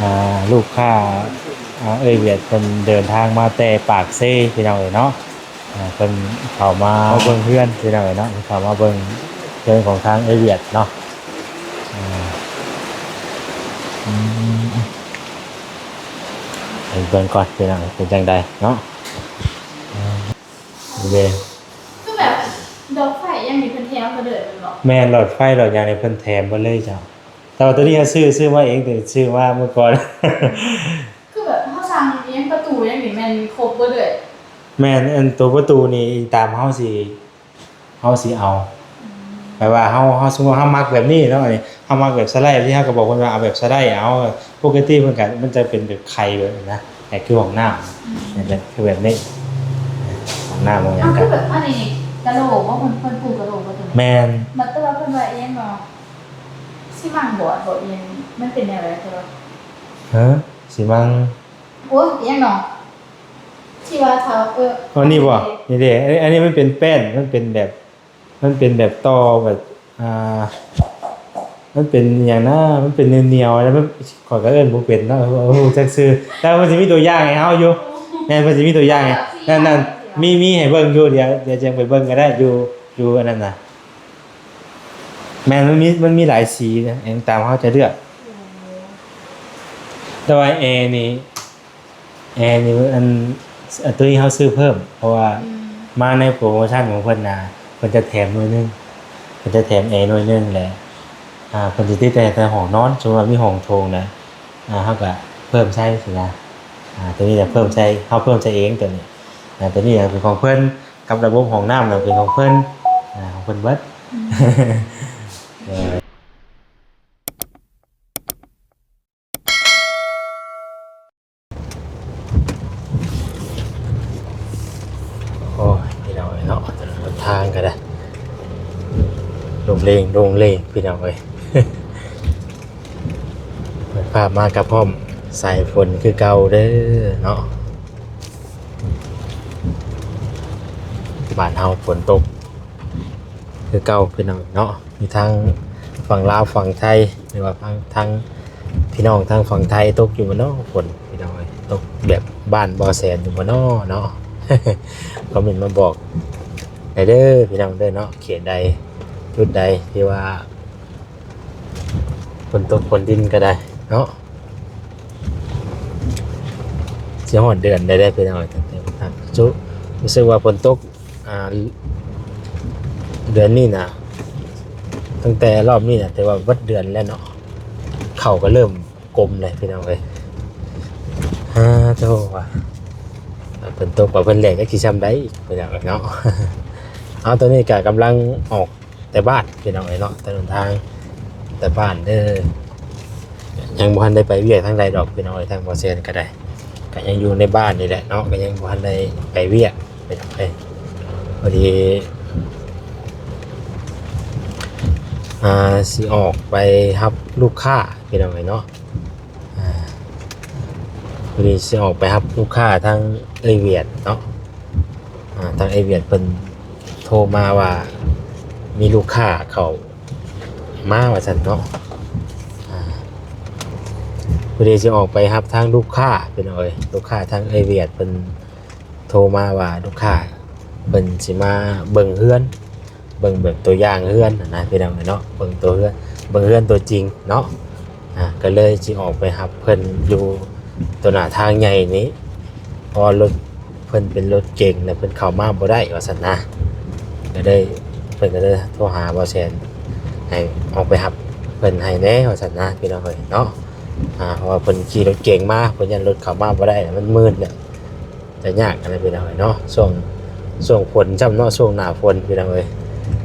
ອ່າ ລູກຄ້າ ອ່າ ເອື້ອຍຫວຽດເພິ່ນເດີນທາງມາແຕ່ປາກເຊພີ່ນ້ອງເອີຍເນາະ. ອ່າ ເພິ່ນເຂົ້າມາເບິ່ງເຮືອນພີ່ນ້ອງເອີຍເນາະ, ເພິ່ນເຂົ້າມາເບິ່ງເຮືອນຂອງທາງເອື້ອຍຫວຽດເນາະ. ອ່າ ອືມ ເບິ່ງກ່ອນພີ່ນ້ອງເປັນຈັ່ງໃດເນາະ. ອ່າ ເດ້ ຄືແບບດອກໄຟຫຍັງນີ້ເພິ່ນແຖມມາເລີຍແມ່ນບໍ່? ແມ່ນ ຫຼອດໄຟຫຼອດຫຍັງນີ້ເພິ່ນແຖມມາເລີຍເຈົ້າ. ແຕ່ວ່າໂຕນີ້ເຮົາຊື້ ຊື້ມາເອງ ແຕ່ຊື້ມາມື້ກ່ອນ. ຄືແບບເຮົາສັ່ງອີ່ຫຍັງ ປະຕູຫຍັງນີ້ແມ່ນຄົບເບິດເລີຍ? ແມ່ນ ອັນໂຕປະຕູນີ້ອີງຕາມເຮົາຊິ ເຮົາຊິເອົາ. ອືມ ແບບວ່າເຮົາ ເຮົາ ສົມມຸດເຮົາມັກແບບນີ້ເນາະ ເຮົາມັກແບບສະໄລແບບນີ້ ເຮົາກໍບອກເພິ່ນວ່າເອົາແບບສະໄລເອົາ. ປົກກະຕິເພິ່ນກໍ ມັນຈະເປັນແບບໄຂ່ແບບນັ້ນນະ ແບບຄືຫ້ອງນ້ຳ. ອືມ ແບບ ຄືແບບນີ້ ຫ້ອງນ້ຳຫ້ອງຫຍັງ ເອົາ ກໍ ຄືແບບອັນນີ້ກະໂຫຼບໍ່? ເພິ່ນ ເພິ່ນປູກະໂຫຼບໍ່ໂຕນີ້? ແມ່ນ ບັດແຕ່ວ່າເພິ່ນວ່າອີ່ຫຍັງເນາະ ຊິມັງບອດບໍ່ອີ່ຫຍັງ ມັນເປັນແນວໃດເພິ່ນວ່າ? ເອີ ຊິມັງ ໂອ້ຍ ອີ່ຫຍັງເນາະ ທີ່ວ່າເຂົາ ເອີ ອັນນີ້ບໍ່? ນີ້ເດ້ ອັນນີ້ ອັນນີ້ມັນເປັນແປ້ນ ມັນເປັນແບບ ມັນເປັນແບບຕໍ່ແບບ ອ່າ ມັນເປັນຫຍັງນະ ມັນເປັນໜຽວໆ ແລ້ວມັນ ຂ້ອຍກໍເອີ້ນບໍ່ເປັນເນາະ ເອີ ບໍ່ຮູ້ຈັກຊື່. ແຕ່ວ່າເພິ່ນຊິມີຕົວຢ່າງໃຫ້ເຮົາຢູ່. ແມ່ນ ເພິ່ນຊິມີຕົວຢ່າງໃຫ້ ນັ້ນໆ ມີ ມີໃຫ້ເບິ່ງຢູ່. ດຽວ ດຽວຈັ່ງໄປເບິ່ງກໍໄດ້ ຢູ່ ຢູ່ອັນນັ້ນນະ. ແມ່ນ ມັນມີ ມັນມີຫຼາຍສີນະ ເອົາຕາມເຮົາຈະເລືອກ. ແຕ່ວ່າແອນີ້ ແອນີ້ ອັນ ອັນໂຕນີ້ເຮົາຊື້ເພີ່ມ ເພາະວ່າ ອືມ ມາໃນໂປຣໂມຊັນຂອງເພິ່ນນະ ເພິ່ນຈະແຖມໜ່ວຍໜຶ່ງ ເພິ່ນຈະແຖມແອໜ່ວຍໜຶ່ງ ແລະ ອ່າ ເພິ່ນຊິຕິດແຕ່ ແຕ່ຫ້ອງນອນ. ສົມມຸດວ່າມີຫ້ອງໂຖງນະ ອ່າ ເຮົາກະເພີ່ມໃສ່ຊີ້ນະ. ອ່າ ໂຕນີ້ລະເພີ່ມໃສ່ ເຮົາເພີ່ມໃສ່ເອງໂຕນີ້. ອ່າ ໂຕນີ້ລະເປັນຂອງເພິ່ນ ກັບລະບົບຫ້ອງນ້ຳນະເປັນຂອງເພິ່ນ ອ່າ ຂອງເພິ່ນເບິດ. ອືມ ເອີ ໂອ້ຍ ພີ່ນ້ອງເອີຍເນາະ ຖະໜົນຫົນທາງກໍໄດ້ລົງເລງ ລົງເລງ ພີ່ນ້ອງເອີຍ. ພາບມາກັບພ້ອມສາຍຝົນຄືເກົ່າເດີເນາະ. ບ້ານເຮົາຝົນຕົກຄືເກົ່າ ພີ່ນ້ອງເນາະ. ມີທັງຝັ່ງລາວຝັ່ງໄທ ຫຼືວ່າທາງ ທາງພີ່ນ້ອງທາງຝັ່ງໄທຕົກຢູ່ບໍ່ເນາະຝົນ ພີ່ນ້ອງເອີຍ? ຕົກແບບບ້ານບໍ່ແສນຢູ່ບໍ່ເນາະເນາະ? ຄອມເມັນມາບອກໄດ້ເດີພີ່ນ້ອງເດີເນາະ. ເຂດໃດຈຸດໃດທີ່ວ່າຝົນຕົກຝົນດິນກໍໄດ້ເນາະ. ຊິຮອດເດືອນໃດແລ້ວພີ່ນ້ອງ? ຕັ້ງແຕ່ ຮູ້ສຶກວ່າຝົນຕົກ ອ່າ ເດືອນນີ້ນະ ຕັ້ງແຕ່ລອບນີ້ນະ ຖືວ່າເບິດເດືອນແລ້ວເນາະ. ເຂົ້າກໍເລີ່ມກົມແລ້ວພີ່ນ້ອງເອີຍ. ຮາໂທວ່າ ຝົນຕົກວ່າເພິ່ນແລ້ງຈັກຊິຊ່ຳໃດພີ່ນ້ອງເອີຍເນາະ. ເອົາ ຕອນນີ້ກໍກຳລັງອອກແຕ່ບ້ານພີ່ນ້ອງເອີຍເນາະ ຖະໜົນທາງແຕ່ບ້ານເດີ. ຍັງບໍ່ທັນໄດ້ໄປວຽກທາງໃດດອກພີ່ນ້ອງເອີຍ ທາງບໍ່ແຊນກໍໄດ້ ກໍຍັງຢູ່ໃນບ້ານນີ້ແຫຼະເນາະ ກໍຍັງບໍ່ທັນໄດ້ໄປວຽກພີ່ນ້ອງເອີຍ. ພໍດີ ອ່າ ຊິອອກໄປຮັບລູກຄ້າພີ່ນ້ອງເອີຍເນາະ. ອ່າ ພໍດີຊິອອກໄປຮັບລູກຄ້າທາງເອື້ອຍຫວຽດເນາະ. ອ່າ ທາງເອື້ອຍຫວຽດເພິ່ນໂທມາວ່າມີລູກຄ້າເຂົ້າມາວ່າຊັ້ນເນາະ. ອ່າ ພໍດີຊິອອກໄປຮັບທາງລູກຄ້າພີ່ນ້ອງເອີຍ ລູກຄ້າທາງເອື້ອຍຫວຽດເພິ່ນ ໂທມາວ່າລູກຄ້າເພິ່ນຊິມາເບິ່ງເຮືອນ ເບິ່ງແບບຕົວຢ່າງເຮືອນຫັ້ນນະພີ່ນ້ອງເອີຍເນາະ. ເບິ່ງຕົວເຮືອນ ເບິ່ງເຮືອນຕົວຈິງເນາະ. ອ່າ ກໍເລີຍຊິອອກໄປຮັບເພິ່ນຢູ່ຕົວໜ້າທາງໃຫຍ່ນີ້ ເພາະວ່າລົດເພິ່ນເປັນລົດເກັງ ແລ້ວເພິ່ນເຂົ້າມາບໍ່ໄດ້ວ່າຊັ້ນນະ. ກໍເລີຍ ເພິ່ນກໍເລີຍໂທຫາບໍ່ແຊນ ໃຫ້ອອກໄປຮັບເພິ່ນໃຫ້ແດ່ວ່າຊັ້ນນະພີ່ນ້ອງເອີຍເນາະ. ອ່າ ເພາະວ່າເພິ່ນຂີ່ລົດເກັງມາ ເພິ່ນຢ້ານລົດເຂົ້າມາບໍ່ໄດ້ ມັນມືດແຫຼະ. ຈະຍາກຫັ້ນແຫຼະພີ່ນ້ອງເອີຍເນາະ ຊ່ວງ ຊ່ວງຝົນຊ້ຳເນາະ ຊ່ວງໜ້າຝົນພີ່ນ້ອງເອີຍ.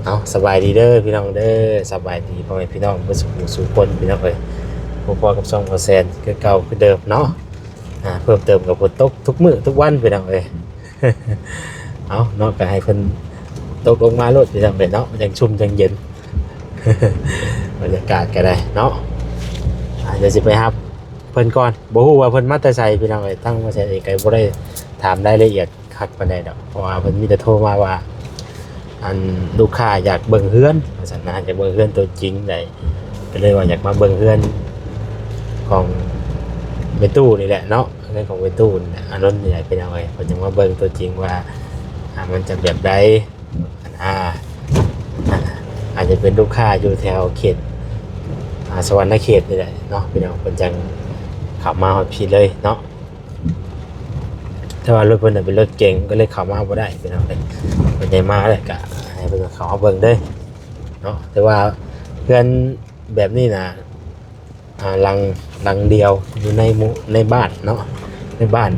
ເອົາ ສະບາຍດີເດີພີ່ນ້ອງເດີ ສະບາຍດີພໍ່ແມ່ພີ່ນ້ອງເບິດສູ່ຜູ້ສູ່ຄົນພີ່ນ້ອງເອີຍ. ພົບພໍ້ກັບຊ່ອງບໍ່ແຊນຄືເກົ່າຄືເດີມເນາະ. ອ່າ ເພີ່ມເຕີມກໍຝົນຕົກທຸກມື້ທຸກວັນພີ່ນ້ອງເອີຍ. ເອົາເນາະ ກໍໃຫ້ເພິ່ນຕົກລົງມາໂລດພີ່ນ້ອງເອີຍເນາະ ມັນຈັ່ງຊຸ່ມຈັ່ງເຢັນ ບັນຍາກາດກໍໄດ້ເນາະ. ອ່າ ດຽວຊິໄປຮັບເພິ່ນກ່ອນ ບໍ່ຮູ້ວ່າເພິ່ນມາແຕ່ໃສພີ່ນ້ອງເອີຍ. ທາງບໍ່ແຊນເອງກໍບໍ່ໄດ້ຖາມລາຍລະອຽດຄັກປານໃດດອກ ເພາະວ່າເພິ່ນມີແຕ່ໂທມາວ່າ ອັນ ລູກຄ້າຢາກເບິ່ງເຮືອນວ່າຊັ້ນນະ ຢາກເບິ່ງເຮືອນຕົວຈິງໃດ ກໍເລີຍວ່າຢາກມາເບິ່ງເຮືອນຂອງ ແມ່ຕູ້ນີ້ແຫຼະເນາະ ເຮືອນຂອງແມ່ຕູ້ນີ້ແຫຼະ ອານົນນີ້ແຫຼະ ພີ່ນ້ອງເອີຍ. ເພິ່ນຈະມາເບິ່ງຕົວຈິງວ່າ ອ່າ ມັນຈະແບບໃດ ອ່າ ອາດຈະເປັນລູກຄ້າຢູ່ແຖວເຂດ ອ່າ ສະຫວັນນະເຂດນີ້ແຫຼະເນາະ ພີ່ນ້ອງ. ເພິ່ນຈັ່ງເຂົ້າມາຮອດພີ້ເລີຍເນາະ ແຕ່ວ່າລົດເພິ່ນນະເປັນລົດເກັງ ກໍເລີຍເຂົ້າມາບໍ່ໄດ້ ພີ່ນ້ອງເອີຍ. ເພິ່ນໄດ້ມາແລ້ວ ກໍໃຫ້ເພິ່ນເຂົ້າມາເບິ່ງເດີເນາະ. ແຕ່ວ່າເຮືອນແບບນີ້ນະ ອ່າ ຫຼັງ ຫຼັງດຽວຢູ່ໃນໝູ່ ໃນບ້ານເນາະ ໃນບ້ານ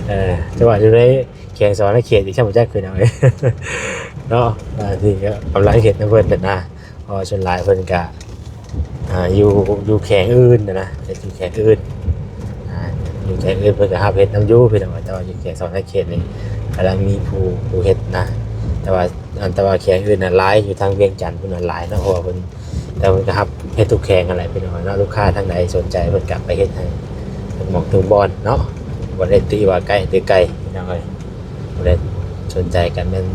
ເອີ ແຕ່ວ່າຢູ່ໃນແຂວງສະຫວັນນະເຂດອີກ ຊ່ຳບໍ່ຈັກຄືຫຍັງເນາະ. ອ່າ ທີ່ກຳລັງເຮັດນຳເພິ່ນນັ້ນນະ ເພາະວ່າສ່ວນຫຼາຍເພິ່ນກະ ອ່າ ຢູ່ ຢູ່ແຂວງອື່ນນະ ເຮັດຢູ່ແຂວງອື່ນ ອ່າ ຢູ່ແຂວງອື່ນເພິ່ນກະຮັບເຮັດນຳຢູ່ ພີ່ນ້ອງ. ແຕ່ວ່າຢູ່ແຂວງສະຫວັນນະເຂດນີ້ກຳລັງມີຜູ້ ຜູ້ເຮັດນະ ແຕ່ວ່າ ອັນ ແຕ່ວ່າແຂວງອື່ນນະຫຼາຍ ຢູ່ທາງວຽງຈັນພຸ້ນນະຫຼາຍເນາະ ເພາະວ່າເພິ່ນ ແຕ່ເພິ່ນກໍຮັບເຮັດທຸກແຂວງຫັ້ນແຫຼະ ພີ່ນ້ອງເນາະ. ລູກຄ້າທາງໃດສົນໃຈເພິ່ນກໍໄປເຮັດໃຫ້ທຸກໝ່ອງທຸກບ່ອນເນາະ ບໍ່ໄດ້ຕິວ່າໃກ້ຫຼືໄກ ພີ່ນ້ອງເອີຍ. ຜູ້ໃດສົນໃຈກໍແມ່ນ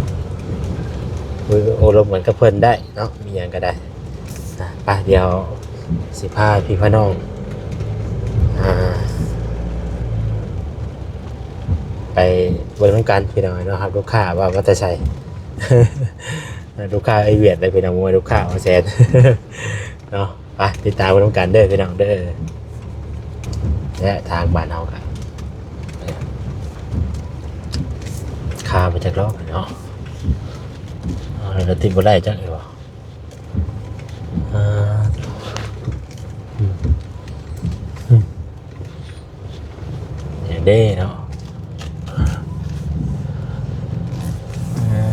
ໂອ້ລົມກັນກັບເພິ່ນໄດ້ເນາະ ມີຫຍັງກໍໄດ້. ອ່ະ ໄປ ດຽວຊິພາພີ່ພານ້ອງ ອ່າ ໄປເບິ່ງນຳກັນ ພີ່ນ້ອງເນາະ ຮັບລູກຄ້າວ່າມາແຕ່ໃສ. ລູກຄ້າໄອ້ຫວຽດເດ້ ພີ່ນ້ອງ ບໍ່ແມ່ນລູກຄ້າວ່າແຊນເນາະ. ໄປຕິດຕາມເບິ່ງນຳກັນເດີ ພີ່ນ້ອງເດີ ແລະ ທາງບ້ານເຮົາກໍຄາໄປຈັກລອບເນາະ. ເອົາ ແລ້ວຕິດບໍ່ໄດ້ຈັກອີກບໍ່? ອ່າ ອືມ ອືມ ຫຍັງເດ້ເນາະ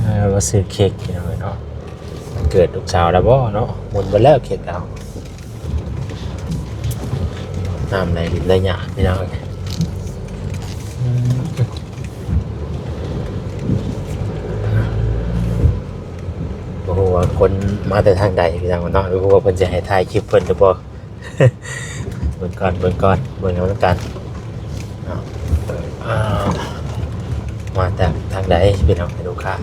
ເອີ ວ່າຊື້ເຄັກພີ່ນ້ອງເອີຍເນາະ ວັນເກີດລູກສາວແລ້ວບໍ່ເນາະ ໝົດເບິດແລ້ວເຄັກລາວ. ນ້ຳໄຫຼລິນໄຫຼຫຍ້າພີ່ນ້ອງເອີຍ. ອືມ ບໍ່ຮູ້ວ່າຄົນມາແຕ່ທາງໃດພີ່ນ້ອງເນາະ ບໍ່ຮູ້ວ່າເພິ່ນຊິໃຫ້ຖ່າຍຄລິບເພິ່ນຫຼືບໍ່. ເບິ່ງກ່ອນ ເບິ່ງກ່ອນ ເບິ່ງນຳກັນເນາະ. ອ່າ ມາຈາກທາງໃດພີ່ນ້ອງ ລູກຄ້າ?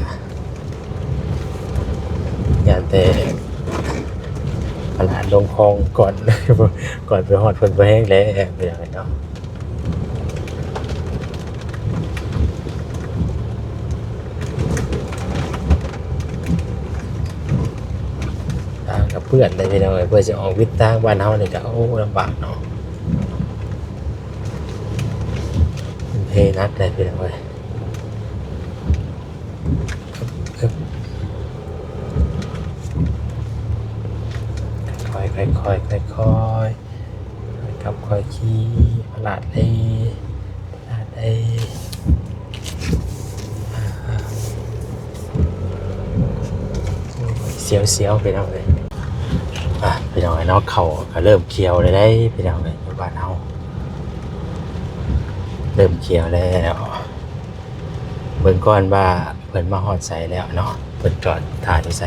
ຢ້ານແຕ່ຕະຫຼາດລົງຄອງກ່ອນ ກ່ອນໄປຮອດເພິ່ນພໍແຮງແຫຼະ ພີ່ນ້ອງເນາະ. ທາງກໍເປື້ອນເດ້ພີ່ນ້ອງເອີຍ ເພື່ອຊິອອກວິດທາງບ້ານເຮົານີ້ກໍ ໂອ້ ລຳບາກເນາະ ມັນເພໜັກເດ້ພີ່ນ້ອງເອີຍ. ຄ່ອຍໆ ຄ່ອຍໆ ຄ່ອຍໆ ຄ່ອຍໆ ກັບຂ້ອຍຂີ່ ພະລາດເດ້ ພະລາດເດ້. ອ່າ ສຽວໆ ພີ່ນ້ອງເອີຍ. ອ່າ ພີ່ນ້ອງເອີຍເນາະ ເຂົ້າກໍເລີ່ມຂຽວແລ້ວເດ້ ພີ່ນ້ອງເອີຍ ຢູ່ບ້ານເຮົາເລີ່ມຂຽວແລ້ວ. ເບິ່ງກ່ອນວ່າເພິ່ນມາຮອດໃສແລ້ວເນາະ ເພິ່ນຈອດຖ້າຢູ່ໃສ.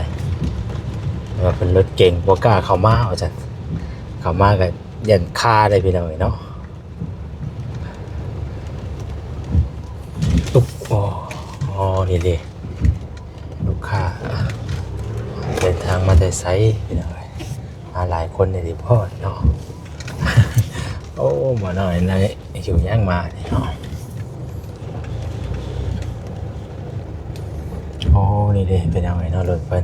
ແຕ່ວ່າເພິ່ນລົດເກັງບໍ່ກ້າເຂົ້າມາວ່າຊັ້ນ ເຂົ້າມາກໍຢ້ານຄາໄດ້ພີ່ນ້ອງເອີຍເນາະ. ຕຸບ ອໍ ອໍ ນີ້ເດ້ ລູກຄ້າເດີນທາງມາແຕ່ໃສພີ່ນ້ອງເອີຍ. ມາຫຼາຍຄົນນີ້ຕິພໍ່ເນາະ. ໂອ້ ໝໍນ້ອຍນີ້ຫິ້ວຫຍັງມານີ້ເນາະ. ໂອ້ ນີ້ເດ້ ເປັນຫຍັງເນາະ ລົດເພິ່ນ.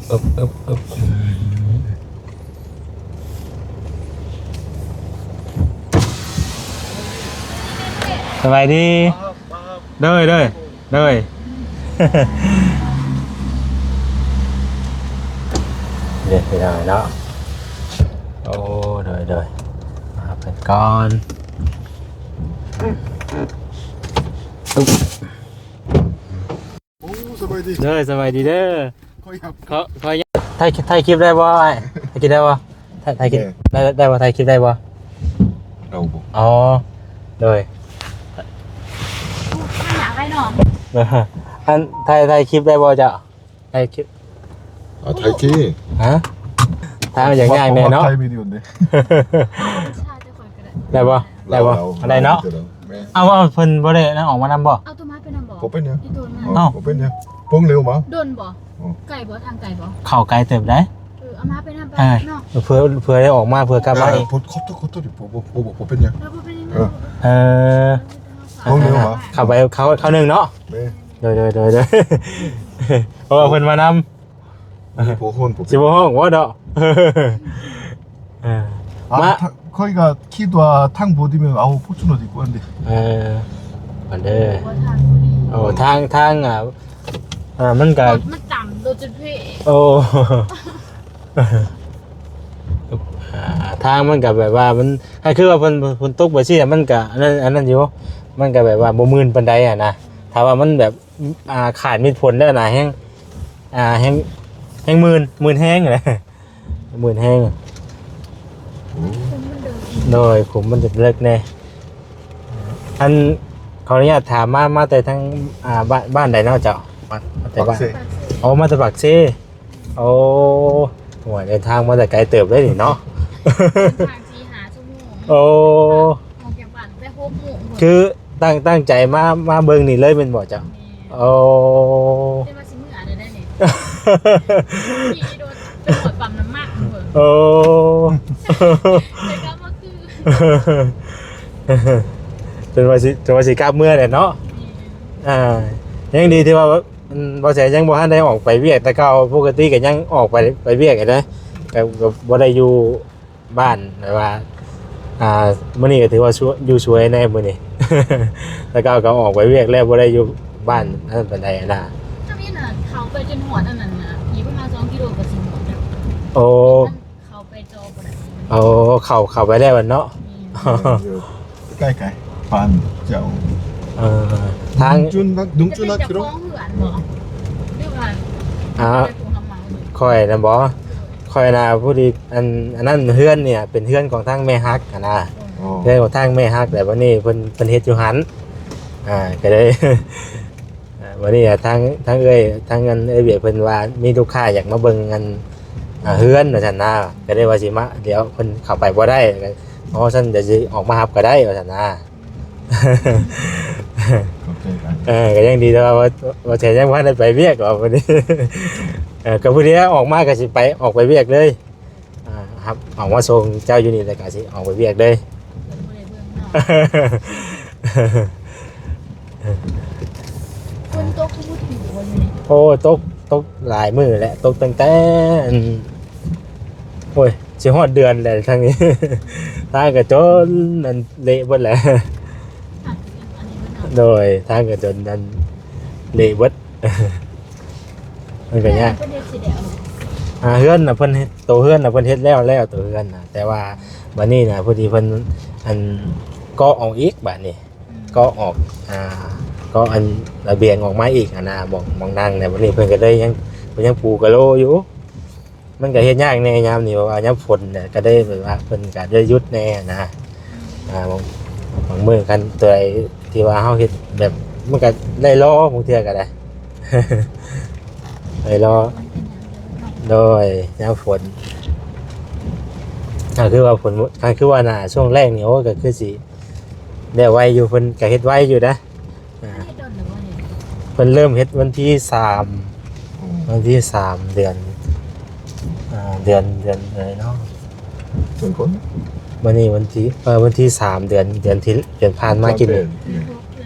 ອຶບ ອຶບ ອຶບ ອືມ. ສະບາຍດີ. ໂດຍ ໂດຍ ໂດຍ. ເດີ ພີ່ນ້ອງເນາະ. ໂອ້ ໂດຍ ໂດຍ. ມາເພິ່ນກ່ອນ. ໂອ້ ສະບາຍດີ. ເດີ ສະບາຍດີເດີ. ຂໍ ຂໍ ຖ່າຍ ຖ່າຍຄລິບໄດ້ບໍ່ອ້າຍ? ຖ່າຍຄລິບໄດ້ບໍ່? ຖ່າຍ ຖ່າຍຄລິບ ແມ່ ໄດ້ ໄດ້ບໍ່? ຖ່າຍຄລິບໄດ້ບໍ່? ເອົາບໍ່? ອໍ ໂດຍ. ອັນ ຖ່າຍ ຖ່າຍຄລິບໄດ້ບໍ່ເຈົ້າ? ຖ່າຍຄລິບ ເອົາ ຖ່າຍຄລິບ. ຮະ? ຖ່າຍ ຢາກຍ່າງແດ່ເນາະ. ຖ່າຍວິດີໂອເດ້. ໄດ້ບໍ່? ໄດ້ບໍ່? ໄດ້ເນາະ. ແມ່ນ. ເອົາ ເອົາ ເພິ່ນບໍ່ໄດ້ນັ້ນອອກມານຳບໍ່? ເອົາໂຕມາໄປນຳບໍ່? ບໍ່ເປັນຫຍັງ. ເອົາ ບໍ່ເປັນຫຍັງ. ລົງເລັວບໍ່? ດົນບໍ່? ໂອ້ ໄກບໍ່? ທາງໄກບໍ່? ເຂົ້າໄກເຕີບໄດ໋. ເອີ ເອົາມາໄປນຳໄປເນາະ ເພື່ອ ເພື່ອໄດ້ອອກມາ ເພື່ອກັບມາອີກ. ເອີ ເພິ່ນຂໍໂທດ ຂໍໂທດ ບໍ່ ບໍ່ ບໍ່ເປັນຫຍັງ. ເອີ ບໍ່ເປັນຫຍັງ. ເອີ ເອີ ລົງເລັວບໍ່? ເຂົ້າໄປ ເຂົ້າ ເຂົ້າໜຶ່ງເນາະ. ແມ່ນ ໂດຍ ໂດຍ ໂດຍ ໂດຍ ເພາະວ່າເພິ່ນມານຳ. ຊິບໍ່ຮ້ອງ ຊິບໍ່ຮ້ອງບໍ່ເນາະ. ເອີ ມາ ຂ້ອຍກໍຄິດວ່າທາງບໍ່ດີ ແມ່ນເອົາພຸດຊຸໂນດີກວ່າເດ້. ເອີ ອັນເດີ ໂອ້ ທາງ ທາງ ອ່າ ອ່າ ມັນກໍ ມັນຕ່ຳໂດຍຈຸດເພ. ໂອ້ ອ່າ ທາງມັນກໍແບບວ່າມັນ ໃຫ້ຄືວ່າເພິ່ນ ຝົນຕົກໄປຊີ້ ມັນກໍອັນນັ້ນ ອັນນັ້ນຢູ່ ມັນກໍແບບວ່າບໍ່ມື່ນປານໃດຫັ້ນນະ. ຖ້າວ່າມັນແບບ ອ່າ ຂາດມີດຝົນແລ້ວນະ ແຮງ ອ່າ ແຮງ ແຮງມື່ນ ມື່ນແຮງນະ ມື່ນແຮງ. ໂອ້ ໂດຍ ຂຸມມັນຈະເລິກແດ່. ອັນ ຂໍອະນຸຍາດຖາມ ມາ ມາແຕ່ທາງ ອ່າ ບ້ານ ບ້ານໃດເນາະເຈົ້າ? ມາ ມາແຕ່ບ້ານ ປາກເຊ. ອໍ ມາແຕ່ປາກເຊ. ໂອ້ ໂອ້ຍ ເດີນທາງມາແຕ່ໄກເຕີບເດ້ນີ້ເນາະ. ເດີນທາງສີ່ຫ້າຊົ່ວໂມງ. ໂອ້ ອອກຈາກບ້ານແຕ່ຫົກໂມງພຸ້ນ. ຄືຕັ້ງ ຕັ້ງໃຈມາ ມາເບິ່ງນີ້ເລີຍແມ່ນບໍ່ເຈົ້າ? ແມ່ນ. ໂອ້ ແຕ່ວ່າຊິເມືອແລ້ວໄດ໋ນີ້ ຂີ່ລົດໄປຮອດປ້ຳນ້ຳມັນພຸ້ນ. ໂອ້ ແຕ່ກໍບໍ່ຄື ຈົນວ່າຊິ ຈົນວ່າຊິກັບເມືອແຫຼະເນາະ. ແມ່ນ. ອ່າ ຍັງດີທີ່ວ່າ ອືມ ບໍ່ແສນຍັງບໍ່ທັນໄດ້ອອກໄປວຽກ ແຕ່ເກົ່າປົກກະຕິກໍຍັງອອກໄປ ໄປວຽກຢູ່ເດ້ ກໍ ກໍບໍ່ໄດ້ຢູ່ບ້ານ ແບບວ່າ ອ່າ ມື້ນີ້ກໍຖືວ່າຢູ່ສວຍແດ່ມື້ນີ້ ແຕ່ເກົ່າກໍອອກໄປວຽກແລ້ວ ບໍ່ໄດ້ຢູ່ບ້ານນັ້ນປານໃດນະ. ທາງນີ້ນະ ເຂົ້າໄປຈົນຮອດອັນນັ້ນນະ ອີກປະມານສອງກິໂລກໍຊິຮອດແລ້ວ. ໂອ້ ເຂົ້າໄປຕໍ່ບໍ່ໄດ້. ໂອ້ ເຂົ້າ ເຂົ້າໄປແລ້ວເນາະ. ແມ່ນ. ຢູ່ໃກ້ໆ ບ້ານເຈົ້າ. ເອີ ທາງ ຈຸນ ດຸງຈຸນ ຈະເປັນເຈົ້າຂອງເຮືອນບໍ່ ຫຼືວ່າ ອ່າ ເປັນຜູ້ຮັບເໝົາ? ຂ້ອຍນະບໍ່ ຂ້ອຍນະ ພໍດີ ອັນ ອັນນັ້ນເຮືອນນີ້ເປັນເຮືອນຂອງທາງແມ່ຮັກຫັ້ນນະ. ອໍ ເຮືອນຂອງທາງແມ່ຮັກ ແລ້ວບັດນີ້ເພິ່ນ ເພິ່ນເຮັດຢູ່ຫັ້ນ ອ່າ ກໍເລີຍ ອ່າ ວັນນີ້ ອ່າ ທາງ ທາງເອື້ອຍ ທາງອັນເອື້ອຍວຽກເພິ່ນວ່າມີລູກຄ້າຢາກມາເບິ່ງອັນ ອ່າ ເຮືອນວ່າຊັ້ນນະ ກໍເລີຍວ່າຊິມາ ດຽວເພິ່ນເຂົ້າໄປບໍ່ໄດ້ ອໍ ຊັ້ນດຽວຊິອອກມາຮັບກໍໄດ້ວ່າຊັ້ນນະ. ເອີ ກໍຍັງດີແຕ່ວ່າ ວ່າ ວ່າແທ້ຍັງບໍ່ທັນໄດ້ໄປວຽກວ່າມື້ນີ້ ເອີ ກໍພໍດີອອກມາກໍຊິໄປ ອອກໄປວຽກເລີຍ. ອ່າ ຮັບ ອອກມາສົ່ງເຈົ້າຢູ່ນີ້ ແລ້ວກໍຊິອອກໄປວຽກເລີຍ. ຝົນຕົກຄືບໍ່ຖືກບໍ່ຢູ່ນີ້. ໂອ້ ຕົກ ຕົກຫຼາຍມື້ແລ້ວ ຕົກຕັ້ງແຕ່ ອັນ ໂອ້ຍ ຊິຮອດເດືອນແລ້ວທາງນີ້ ທາງກໍຈົນ ອັນ ເລະເບິດແລ້ວ. ໂດຍ ທາງກໍຈົນ ອັນ ເລະເບິດ. ມັນກໍຍາກ. ເຮືອນເພິ່ນເຮັດຊິແລ້ວ. ອ່າ ເຮືອນນະເພິ່ນເຮັດ ໂຕເຮືອນນະເພິ່ນເຮັດແລ້ວ ແລ້ວໂຕເຮືອນນະ ແຕ່ວ່າບັດນີ້ນະ ພໍດີເພິ່ນ ອັນ ເກາະອອກອີກບາດນີ້. ອືມ ເກາະອອກ ອ່າ ເກາະອັນລະບຽງອອກມາອີກຫັ້ນນະ ໝ່ອງ ໝ່ອງນັ່ງນະ. ບັດນີ້ເພິ່ນກໍເລີຍຍັງ ເພິ່ນຍັງປູກະໂລຢູ່. ມັນກໍເຮັດຍາກແດ່ຍາມນີ້ ເພາະວ່າຍາມຝົນນະ ກໍໄດ້ແບບວ່າເພິ່ນກໍໄດ້ຢຸດແດ່ນະ. ອ່າ ບາງ ບາງມື້ຄັນຕົວໃດທີ່ວ່າເຮົາເຮັດແບບ ມັນກໍໄດ້ລໍ ບາງເທື່ອກໍໄດ້ ໄດ້ລໍ. ໂດຍ ຍາມຝົນ ກໍຄືວ່າຝົນ ກໍຄືວ່າໜ້າຊ່ວງແລ້ງນີ້ ໂອ້ ກໍຄືຊິແລ້ວໄວຢູ່ ເພິ່ນກໍເຮັດໄວຢູ່ນະ. ອ່າ ເພິ່ນເລີ່ມເຮັດວັນທີສາມ ໂອ້ ວັນທີສາມເດືອນ ອ່າ ເດືອນ ເດືອນໃດເນາະ? ເດືອນ ມື້ນີ້ວັນທີ ເອີ ວັນທີສາມ ເດືອນ ເດືອນທີ່ ເດືອນຜ່ານມາກີ້ນີ້.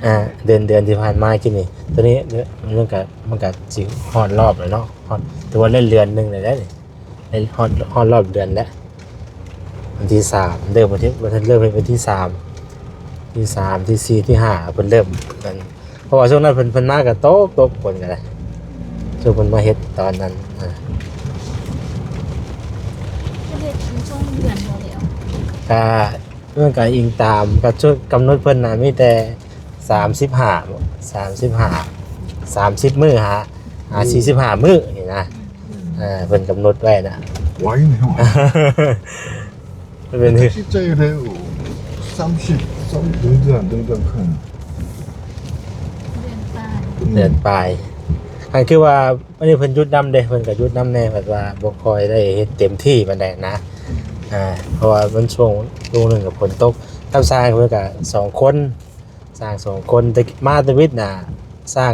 ອ່າ ເດືອນ ເດືອນທີ່ຜ່ານມາກີ້ນີ້ ໂຕນີ້ ເອີ ມັນກະ ມັນກະຊິຮອດຮອບແລ້ວເນາະ ຮອດ ຖືວ່າໄດ້ເດືອນໜຶ່ງແລ້ວເດ້. ຮອດ ຮອດຮອບເດືອນແລ້ວ ວັນທີສາມ ເລີ່ມ ວັນທີ ເລີ່ມເຮັດວັນທີສາມ ທີສາມ ທີສີ່ ທີຫ້າ ເພິ່ນເລີ່ມນັ້ນ ເພາະວ່າຊ່ວງນັ້ນເພິ່ນ ເພິ່ນມາກໍຕົກ ຕົກຝົນກໍໄດ້ ຊ່ວງເພິ່ນມາເຮັດຕອນນັ້ນ. ອ່າ ເພິ່ນເຮັດຢູ່ຊ່ວງເດືອນບໍ່ແລ້ວ ກະ ມັນກໍອີງຕາມ ກໍຊຸດກຳນົດເພິ່ນນະ ມີແຕ່ສາມສິບຫ້າ ສາມສິບຫ້າ ສາມສິບມື້ຫາ ຫາ ອືມ ສີ່ສິບຫ້າມື້ນີ້ນະ. ອືມ ເອີ ເພິ່ນກຳນົດໄວ້ນະ ໄວແນວ ມັນເປັນ ຊິໃຈແລ້ວ ສາມສິບ ສາມ ໜຶ່ງເດືອນ ໜຶ່ງເດືອນເຄິ່ງ ເດືອນປາຍ ເດືອນປາຍ. ອັນຄືວ່າ ອັນນີ້ເພິ່ນຢຸດນຳເດ້ ເພິ່ນກໍຢຸດນຳແດ່ ເພິ່ນວ່າບໍ່ຄ່ອຍໄດ້ເຮັດເຕັມທີ່ປານໃດນະ. ອ່າ ເພາະວ່າມັນຊ່ວງ ຊ່ວງໜຶ່ງກໍຝົນຕົກ ກັບຊ່າງເພິ່ນກໍສອງຄົນ ຊ່າງສອງຄົນ ແຕ່ມາແຕ່ວິດນະ ຊ່າງ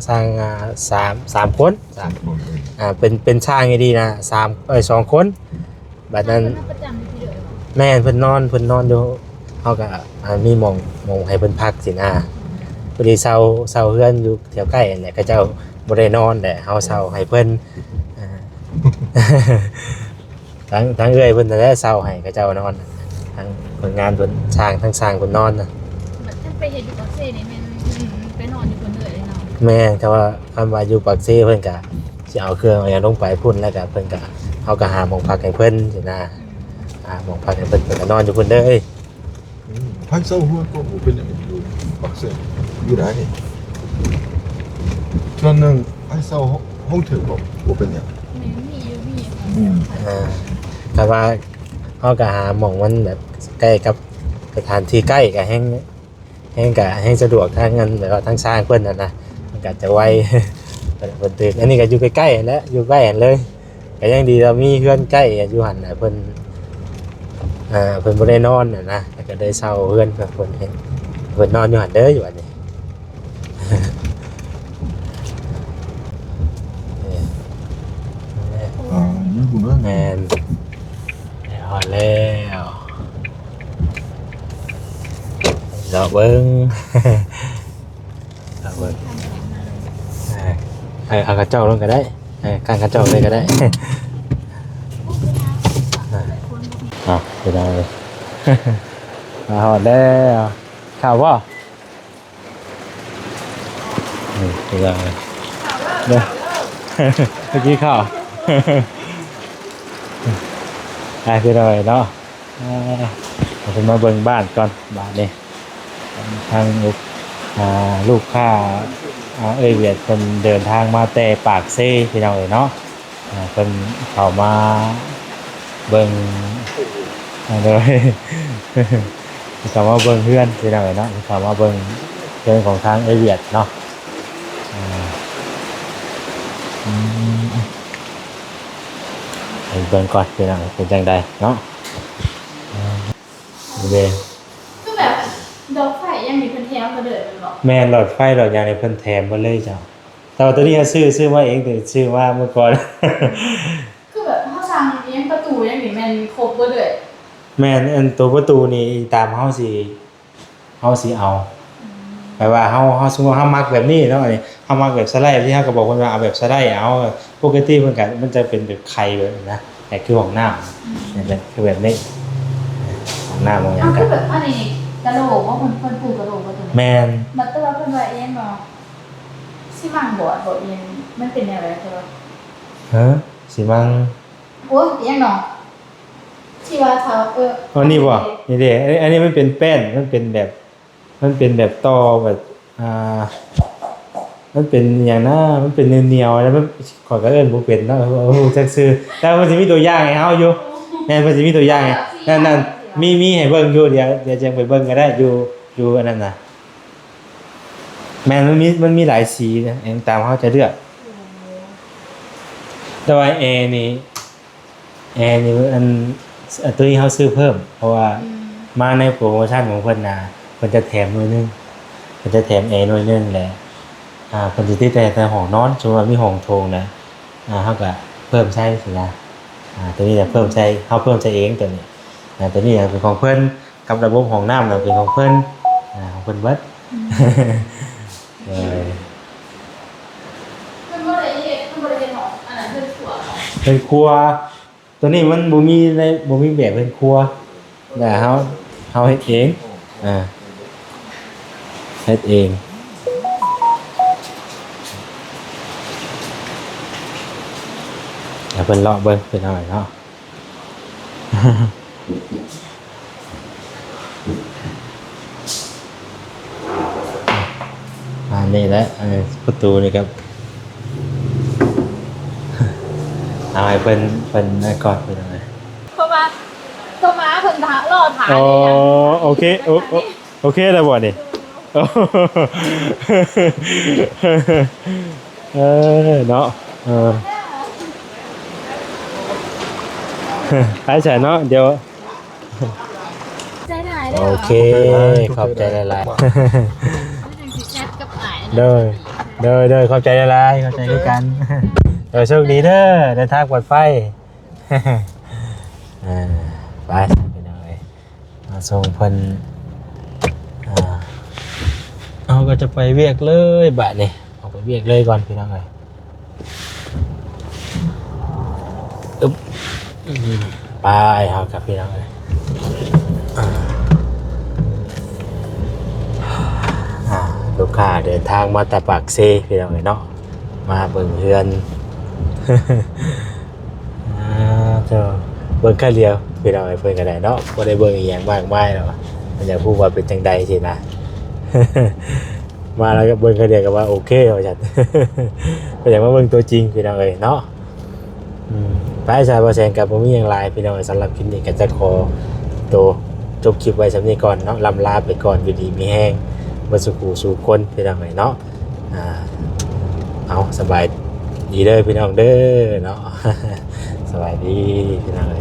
ຊ່າງ ອ່າ ສາມ ສາມຄົນ ສາມຄົນ ອ່າ ເປັນ ເປັນຊ່າງອີ່ຫຼີນະ ສາມ ເອີຍ ສອງຄົນ. ບັດນັ້ນ ເພິ່ນມາປະຈຳຢູ່ພີ້ເດີ ແມ່ນ ເພິ່ນນອນ ເພິ່ນນອນຢູ່ ເຮົາກໍ ອ່າ ມີໝ່ອງ ໝ່ອງໃຫ້ເພິ່ນພັກຊີ້ນະ. ພໍດີເຊົ່າ ເຊົ່າເຮືອນຢູ່ແຖວໃກ້ຫັ້ນແຫຼະ ເຂົາເຈົ້າບໍ່ໄດ້ນອນແຫຼະ ເຮົາເຊົ່າໃຫ້ເພິ່ນ ອ່າ ທາງ ທາງເອື້ອຍເພິ່ນນັ້ນແຫຼະເຊົ່າໃຫ້ເຂົາເຈົ້ານອນ ທາງຄົນງານເພິ່ນ ຊ່າງ ທາງຊ່າງເພິ່ນນອນນະ. ບັດຄັນໄປເຮັດຢູ່ປາກເຊນີ້ແມ່ນ ອືມ ໄປນອນຢູ່ພຸ້ນເລີຍເນາະ. ແມ່ນ ຄຳວ່າ ຄຳວ່າຢູ່ປາກເຊເພິ່ນກະຊິເອົາເຄື່ອງເອົາຫຍັງລົງໄປພຸ້ນ ແລ້ວກະເພິ່ນກະ ເຮົາກະຫາໝ່ອງພັກໃຫ້ເພິ່ນຊີ້ນະ. ອືມ ຫາໝ່ອງພັກໃຫ້ເພິ່ນ ເພິ່ນກະນອນຢູ່ພຸ້ນເລີຍ. ອືມ ໃຜເຊົ່າເຮືອນກໍບໍ່ເປັນຫຍັງ ຢູ່ປາກເຊຢູ່ໄດ້. ສ່ວນໜຶ່ງໃຜເຊົ່າຫ້ອງເຖິງກໍບໍ່ເປັນຫຍັງ. ແມ່ນ ມີຢູ່ ມີຢູ່ ອືມ ອ່າ ແຕ່ວ່າເຮົາກໍຫາໝ່ອງມັນແບບໃກ້ກັບສະຖານທີ່ໃກ້ກໍແຮ່ງ ແຮ່ງກະແຮ່ງສະດວກທາງອັນ ແບບວ່າທາງຊ່າງເພິ່ນຫັ້ນນະ ມັນກະຈະໄວ ເພິ່ນ ເພິ່ນຕື່ນ. ອັນນີ້ກະຢູ່ໃກ້ໆຫັ້ນແຫຼະ ຢູ່ໃກ້ຫັ້ນເລີຍ ກະຍັງດີວ່າມີເຮືອນໃກ້ຢູ່ຫັ້ນນະ ເພິ່ນ ເອີ ເພິ່ນບໍ່ໄດ້ນອນຫັ້ນນະ ກະໄດ້ເຊົ່າເຮືອນເພິ່ນ ເພິ່ນ ເພິ່ນນອນຢູ່ຫັ້ນເດີ ຢູ່ອັນນີ້. ອ່າ ຢູ່ພຸ້ນເດີ ແມ່ນ ຮອດແລ້ວ. ເລາະເບິ່ງ ເລາະເບິ່ງ ເອີ ເອົາ ເອົາກະຈອກລົງກໍໄດ້ ເອີ ກາງກະຈອກເລີຍກໍໄດ້. ເອົາ ໄປໄດ້ ມາຮອດແລ້ວ. ເຂົ້າບໍ່? ນີ້ ໄປໄດ້ ເດີ ໄປກິນເຂົ້າ ໄປ ໄປໄດ້ເນາະ. ອ່າ ເຮົາຊິມາເບິ່ງບ້ານກ່ອນ ບາດນີ້ ທາງລູກ ອ່າ ລູກຄ້າ ອ່າ ເອື້ອຍຫວຽດເພິ່ນເດີນທາງມາແຕ່ປາກເຊ ພີ່ນ້ອງເອີຍເນາະ. ອ່າ ເພິ່ນເຂົ້າມາເບິ່ງ ອ່າ ໂດຍ ເຂົ້າມາເບິ່ງເຮືອນ ພີ່ນ້ອງເອີຍເນາະ ເຂົ້າມາເບິ່ງເຮືອນຂອງທາງເອື້ອຍຫວຽດເນາະ. ອ່າ ອືມ ເບິ່ງກ່ອນ ພີ່ນ້ອງ ເປັນຈັ່ງໃດເນາະ. ເດ້ ຄືແບບດອກໄຟຫຍັງນີ້ເພິ່ນແຖມມາເລີຍແມ່ນບໍ່? ແມ່ນ ຫຼອດໄຟຫຼອດຫຍັງນີ້ເພິ່ນແຖມມາເລີຍເຈົ້າ. ແຕ່ວ່າໂຕນີ້ເຮົາຊື້ ຊື້ມາເອງ ແຕ່ຊື້ມາມື້ກ່ອນ ຄືແບບເຮົາສັ່ງອີ່ຫຍັງ ປະຕູຫຍັງນີ້ແມ່ນຄົບເບິດເລີຍ? ແມ່ນ ອັນໂຕປະຕູນີ້ຕາມເຮົາຊິ ເຮົາຊິເອົາ ອືມ ແບບວ່າເຮົາ ເຮົາ ສົມມຸດເຮົາມັກແບບນີ້ເນາະ ອັນນີ້ເຮົາມັກແບບສະໄລ ທີ່ເຮົາກໍບອກເພິ່ນວ່າເອົາແບບສະໄລເອົາ. ປົກກະຕິເພິ່ນກໍ ມັນຈະເປັນແບບໄຂ່ແບບນີ້ນະ ແບບຄືຫ້ອງນ້ຳ ອືມ ແບບ ຄືແບບນີ້ ຫ້ອງນ້ຳຫ້ອງຫຍັງ ເອົາ ກໍ ຄືແບບອັນນີ້ກະໂຫຼບໍ່? ເພິ່ນ ເພິ່ນປູກະໂຫຼບໍ່ຕົວນີ້? ແມ່ນ ບັດແຕ່ວ່າເພິ່ນວ່າອີ່ຫຍັງເນາະ ຊິມັງບອດບໍ່ ອີ່ຫຍັງ ມັນເປັນແນວໃດ? ເອີ ຊິມັງ ໂອ້ຍ ອີ່ຫຍັງເນາະ ທີ່ວ່າເຂົາ ເອີ ອັນນີ້ບໍ່? ນີ້ເດ້ ອັນນີ້ ອັນນີ້ມັນເປັນແປ້ນ ມັນເປັນແບບ ມັນເປັນແບບຕໍ່ແບບ ອ່າ ມັນເປັນຫຍັງນະ ມັນເປັນໜຽວໆ ແລ້ວມັນ ຂ້ອຍກໍເອີ້ນບໍ່ເປັນເນາະ ເອີ ຮູ້ຈັກຊື່ ແຕ່ວ່າເພິ່ນຊິມີຕົວຢ່າງໃຫ້ເຮົາຢູ່. ແມ່ນ ເພິ່ນຊິມີຕົວຢ່າງໃຫ້ ນັ້ນໆ ມີ ມີໃຫ້ເບິ່ງຢູ່ ດຽວ ດຽວຈັ່ງໄປເບິ່ງກໍໄດ້ ຢູ່ ຢູ່ອັນນັ້ນນະ. ແມ່ນ ມັນມີ ມັນມີຫຼາຍສີນະ ເອົາຕາມເຮົາຈະເລືອກ. ໂອ້ ແຕ່ວ່າແອນີ້ ແອນີ້ ອັນ ອັນໂຕນີ້ເຮົາຊື້ເພີ່ມ ເພາະວ່າ ອືມ ມາໃນໂປຣໂມຊັນຂອງເພິ່ນນະ ເພິ່ນຈະແຖມໜ່ວຍໜຶ່ງ ເພິ່ນຈະແຖມແອໜ່ວຍໜຶ່ງ ແລະ ອ່າ ເພິ່ນຈະຕິດແຕ່ໃນຫ້ອງນອນ ສົມມຸດວ່າມີຫ້ອງໂຖງນະ ອ່າ ເຮົາກະເພີ່ມໃສ່ຊີ້ນະ. ອ່າ ໂຕນີ້ນະເພີ່ມໃສ່ ເຮົາເພີ່ມໃສ່ເອງໂຕນີ້ ອ່າ ໂຕນີ້ນະເປັນຂອງເພິ່ນ ກັບລະບົບຫ້ອງນ້ຳນະເປັນຂອງເພິ່ນ ອ່າ ຂອງເພິ່ນເບິດ. ອືມ ເອີ ເພິ່ນບໍ່ໄດ້ເຮັດ ເພິ່ນບໍ່ໄດ້ເຮັດຫ້ອງ ອັນນັ້ນ ເຮືອນຄົວ ເຮືອນຄົວ ຕົວນີ້ມັນບໍ່ມີໃນ ບໍ່ມີແບບເຮືອນຄົວ ແຕ່ເຮົາ ເຮົາເຮັດເອງ ອ່າ ເຮັດເອງ. ໃຫ້ເພິ່ນເລາະເບິ່ງເປັນຫຍັງເນາະ. ອັນນີ້ແຫຼະ ເອີ ປະຕູນີ້ກໍ ເອົາໃຫ້ເພິ່ນ ເພິ່ນນັ້ນກ່ອນ ເພິ່ນນັ້ນ ເພາະວ່າໂທມາເພິ່ນຖ້າ ລໍຖ້າ ອໍ ໂອເຄ ໂອ ໂອ ໂອເຄແລ້ວບໍ່ນີ້? ເອີ ເນາະ ເອີ ໄປຊະເນາະ ດຽວ ໃຈຫຼາຍເດີ ໂອເຄ ຂອບໃຈຫຼາຍໆ ເຮົາຈັ່ງຊິແຊັດກັບອ້າຍ ໂດຍ ໂດຍ ໂດຍ ຂອບໃຈຫຼາຍໆ ຂອບໃຈຄືກັນ. ໂດຍ ໂຊກດີເດີ ເດີນທາງປອດໄພ. ເອີ ໄປ ພີ່ນ້ອງເອີຍ ມາສົ່ງເພິ່ນ. ອ່າ ເຮົາກໍຈະໄປວຽກເລີຍບາດນີ້ ອອກໄປວຽກເລີຍກ່ອນ ພີ່ນ້ອງເອີຍ. ອຶບ ອືມ ໄປ ເຮົາກັບ ພີ່ນ້ອງເອີຍ. ອ່າ ອ່າ ລູກຄ້າເດີນທາງມາແຕ່ປາກເຊ ພີ່ນ້ອງເອີຍເນາະ ມາເບິ່ງເຮືອນ. ອ່າ ເຈົ້າ ເບິ່ງຄາດດຽວ ພີ່ນ້ອງເອີຍ ເພິ່ນກໍໄດ້ເນາະ ບໍ່ໄດ້ເບິ່ງອີ່ຫຍັງມາກມາຍດອກ ເພິ່ນຢາກຮູ້ວ່າເປັນຈັ່ງໃດຊີ້ນະ. ມາແລ້ວກໍເບິ່ງຄາດດຽວກໍວ່າໂອເຄວ່າຊັ້ນ ກໍຢາກມາເບິ່ງຕົວຈິງ ພີ່ນ້ອງເອີຍເນາະ. ອືມ ໄປ ສາຍບໍ່ແສງກໍບໍ່ມີຫຍັງຫຼາຍ ພີ່ນ້ອງເອີຍ. ສຳລັບຄລິບນີ້ກໍຈະຂໍໂຕຈົບຄລິບໄວ້ສ່ຳນີ້ກ່ອນເນາະ ລ່ຳລາໄປກ່ອນ ຢູ່ດີມີແຮງເບິດສູ່ຜູ້ສູ່ຄົນ ພີ່ນ້ອງເອີຍເນາະ. ອ່າ ເອົາ ສະບາຍດີເດີ ພີ່ນ້ອງເດີເນາະ ສະບາຍດີ ພີ່ນ້ອງເອີຍ.